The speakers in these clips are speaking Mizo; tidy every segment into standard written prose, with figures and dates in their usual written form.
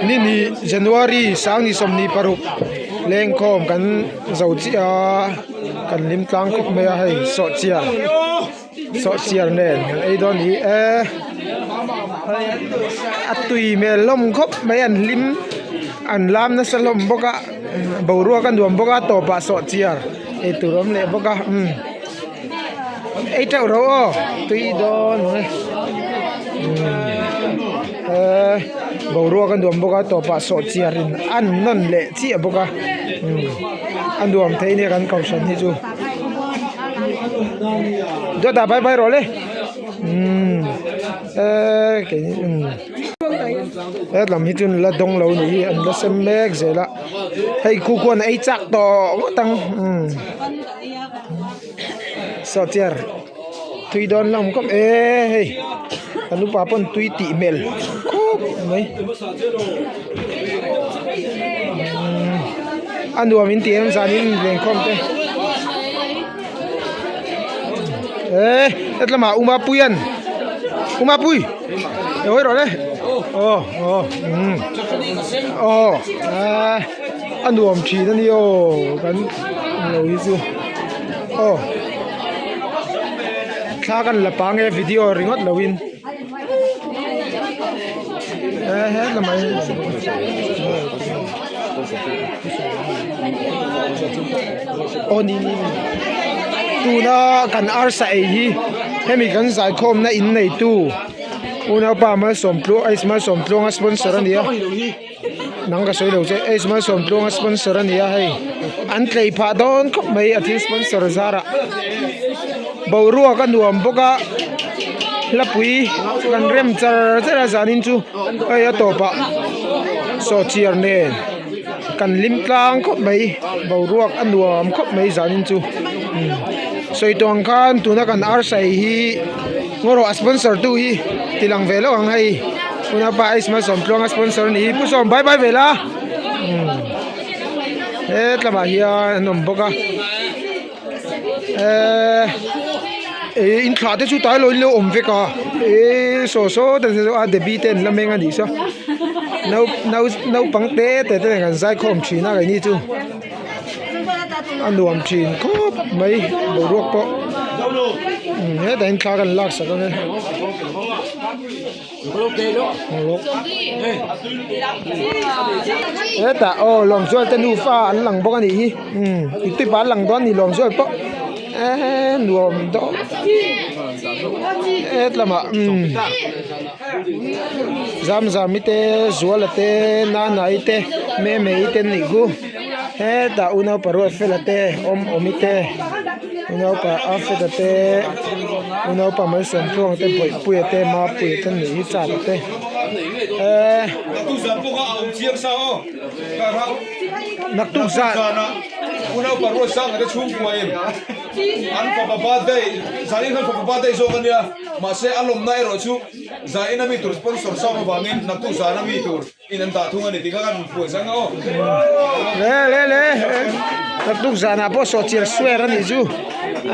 Ni ni January sang ni 26 lengkhawm kan zo chiah a kan hlim tlang khawp mai a hei sawhchiar sawhchiar nen kan ei dawn ni e a tui hmel hlawm khawp mai an hlim an lam nasa hlawm bawk a boruak a nuam bawk a tawpah sawhchiar eitur a awm leh bawk a umm. Ei teuh ro aw tui dawn mang e umm boruak a nuam bawk a tawpah sawhchiar in a nawn leh chiah bawk a umm a nuam thei nia kan kohhran hi chu dawtah bye bye rawh le umm eee kei umm hetlam hi chu an la dawng lo nih hi an la sem mek zel a hei khu khuan a ei chak tawh ngawt ang umm. Sawhchiar tui dawn hlawm khawp e hei kan upa pawn tui tih hmel khawp mai a nuam in tih em zanin lenkhawm te e hetlama Umapuian Umapui e hawi rawh le aw aw umm aw a. A nuam thin a ni aw kan lo hi chu aw thla kan la pang e video ringawt lo in e he mai aw ni ni ni tuna kan arsa ei hi hemi kan zaikhawm na in nei tu unaupa Malsawmtluang ai Malsawmtluanga sponsor a ni a. Nang ka sawi lo che Ace Malsawmtluanga sponsor a ni a hei an tlei phah dawn khawp mai a thil sponsor zarah boruak a nuam bawk a hlapui kan rem char char a zanin chu hei a tawpah sawhchiar nen kan hlim tlang khawp mai boruak a nuam khawp mai zanin chu sawi tawh ang khan tuna kan arsa ei hi. Ngaw rawh a sponsor tu hi ti lang ve lo ang hei unaupa Ace Malsawmtluanga sponsor a ni hi Pu Sawm bye bye ve la hetlamah hian an awm bawk a eee ih in thlah te chu tlai lo in lo awm vek a eee saw saw te chu a Debbie te an la meng a nih saw nau nau naupang te te te nen an zaikhawm thin a keini chu. A nuam thin khawp mai boruak pawh hetah hian thla kan lak sak ang e hetah aw lawmzual te nufa an lang bawk a nih hi umm tuipa an lang dawn a ni lawmzual pawh eee nuam dawn hetlamah umm Zamzami te Zuala te Nanai te Memei te an nih chu hetah unaupa Ruatfela te Awmawmi te unaupa Afeta te unaupa Malsawmtluanga te Bawihpuia te Mapuia te an nih hi Chapa te eee naktuk zan Mahse a lawmna erawh chu zain a mi tur sponsor sang avangin naktuk zan a mi tur in an dah thung a ni tih kha kan rawn phuah zang a aw. Le le le naktuk zanah pawh sawhchiar swear a nih chu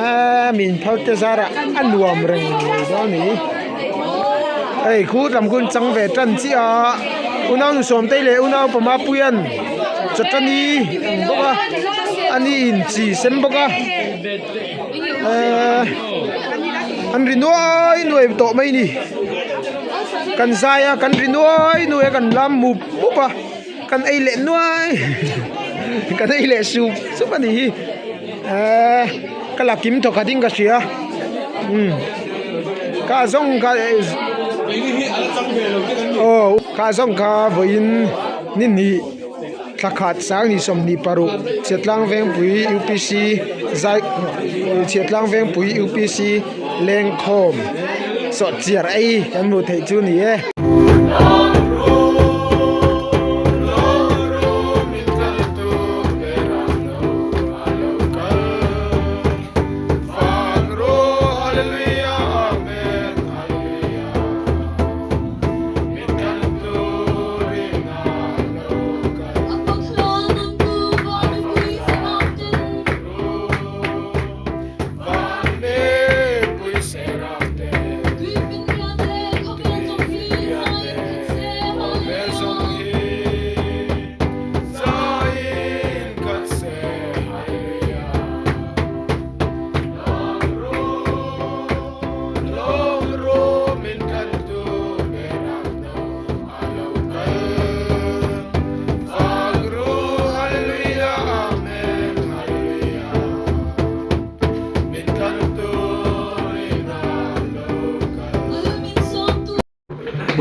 aaa min phal te zarah a nuam reng mai dawn a ni hei khu lam khu an chang ve tan chiah a unau nu sawmtei leh unau pama puian chawtani an bawk a ani in chi sem bawk a. Eee an ri nuai nuai tawh mai ni kan zai a kan ri nuai nuai a kan lam mup mup a kan ei leh nuai kan ei leh sup sup a ni hi eee ka la kim thawkhat in ka hria umm ka zawng kha aw ka zawng kha vawiin ni hnih. Thla khat sang ni 26 Chhiatlang Vengpui UPC zai Chhiatlang Vengpui UPC lengkhawm sawhchiar ei kan hmuh theih chu ni e.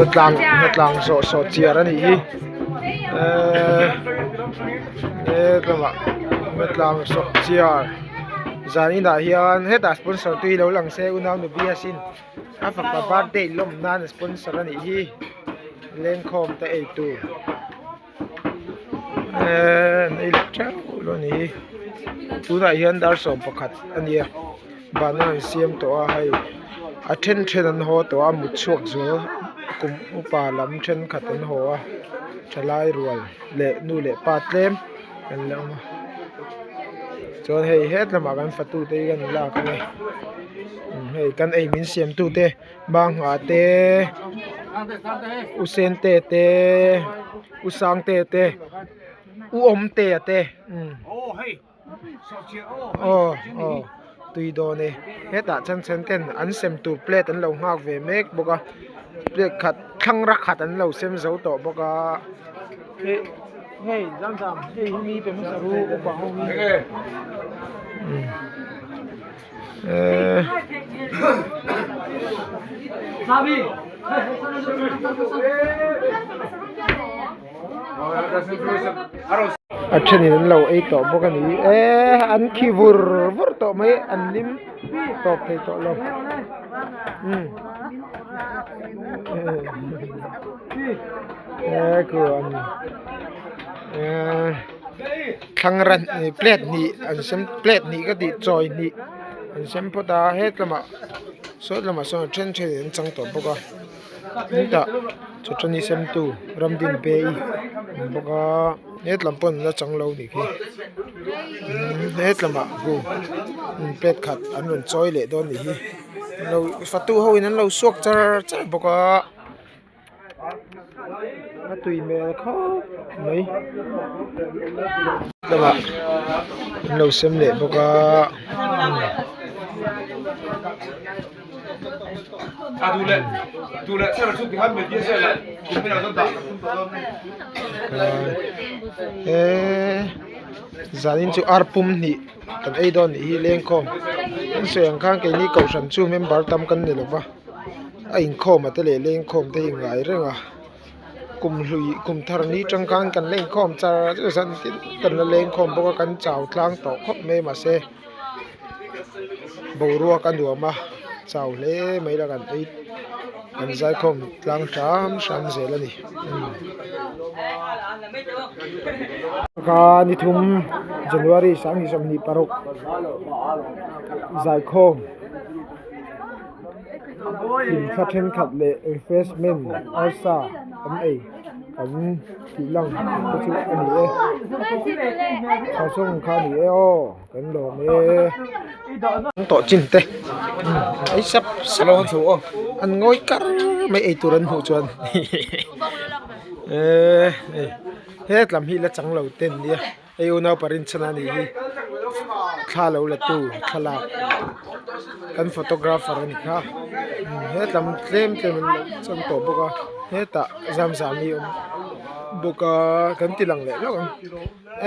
Hnatlang hnatlang sawh sawh chiar a nih hi eee hetlangah hnatlang sawh chiar zan inah hian hetah sponsor tui lo lang se unau nu biasin a fapa birthday lawm nan sponsor a nih hi lengkhawm te ei tur eee an ei leh teuh lo a ni hi tunah hian dar 11 a nia banna an siam tawh a hei a then then an haw tawh a mut chhuak zual kum upa lam thenkhat an haw a thalai rual leh nu leh pa tlem an la awm a chuan hei hetlamah kan fatu te hi kan lak a ni hei kan ei min siam tu te. Bangha te u Sente te u Sangte te u Awmtea te umm aw aw tui dawn e hetah chuan chhan ten an sem tur plate an lo nghak ve mek bawk a plate khat thlang ra khat an lo sem zo tawh bawk a hei hei Zamzam hei hi mi pe hmasa ru upa ho hi umm. A thenin an lo ei tawh bawk a ni e an khi vur vur tawh mai an lim tawp thei tawh lo umm e khu an e. Thlang ran ih plate hnih an sem plate hnih ka tih chawi hnih an sem phawt a hetlamah saw lamah sawn a then then in an chang tawh bawk a hetah chawhchawni sem tu ramdin pe i awm bawk a hetlam pawn an la chang lo nih khi umm hetlamah hu plate khat an rawn chawi leh dawn nih hi lo fatu ho in an lo suak char char bawk a. A tui hmel khawp mai lamah an lo sem leh bawk a eee zanin chu ar pum hnih kan ei dawn nih hi lengkhawm an sawi ang khan keini kohhran chu member tam kan ni lova. A inkhawm a te leh lengkhawm te hi ngai reng a kum hlui kum thar ni tang khan kan la inkhawm char char zan tin kan la lengkhawm bawk a kan chau tlang tawh khawp mai mahse boruak a nuam a chau hle mai la kan ei kan zaikhawm tlang hram hram zel a ni ka ni thum January 2026 zaikhawm. Thla thenkhat leh refreshment arsa an ei kan tih lang te chu a ni e tha zawng kha a ni e aw kan lawm e an tawh chin te ei sap sap an ngawi kar mai ei tur an hmuh chuan eee hei hetlam hi la chang lo ten nia. Hei unau parin chhan a nih hi thla lo la tu thlalak kan photographer a ni kha hetlam tlem tlem an lo chang tawh bawk a hetah zam zam hi a awm bawk a kan ti lang leh lawk ang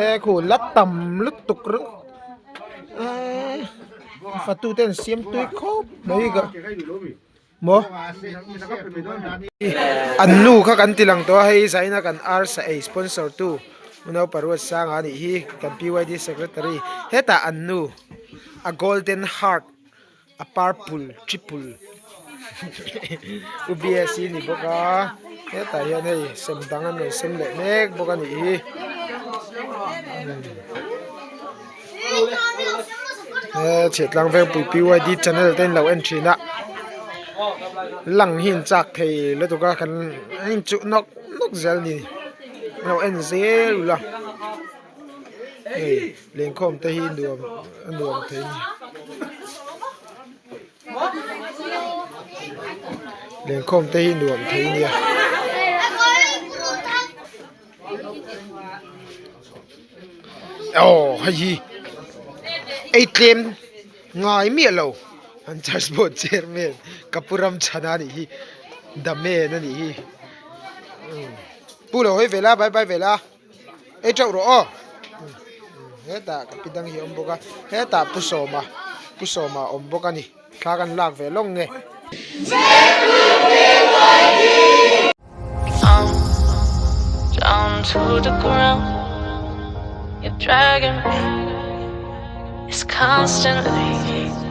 e khu la tam lutuk reuh eee fatu te an siam tui khawp mai ka. Maw? An nu kha kan ti lang tawh a, hei zaina kan arsa ei sponsor tu unaupa Ruatsanga a nih hi kan PYD secretary hetah an nu a golden heart a purple triple u BSc ni bawk a hetah hian hei sem dang an rawn sem leh mek bawk a nih hi. He chhiahtlang vengpui PYD channel te an lo en thin a lang hi an chak thei lutuk a kan a inchuh nawk nawk zel a ni an lo en zel ula hei lengkhawm te hi nuam a nuam thei a ni lengkhawm te hi nuam thei a nia. Aw hei hi ei tlem ngai miah lo an church board chairman ka pu ram chhan a nih hi the man a nih hi pu lo hawi ve la bye bye ve la ei teuh rawh aw hetah ka pi dang hi a awm bawk a hetah pu sawma pu sawma a awm bawk a ni thla kan lak ve lawng nge. To the ground. You're dragging me. It's constantly.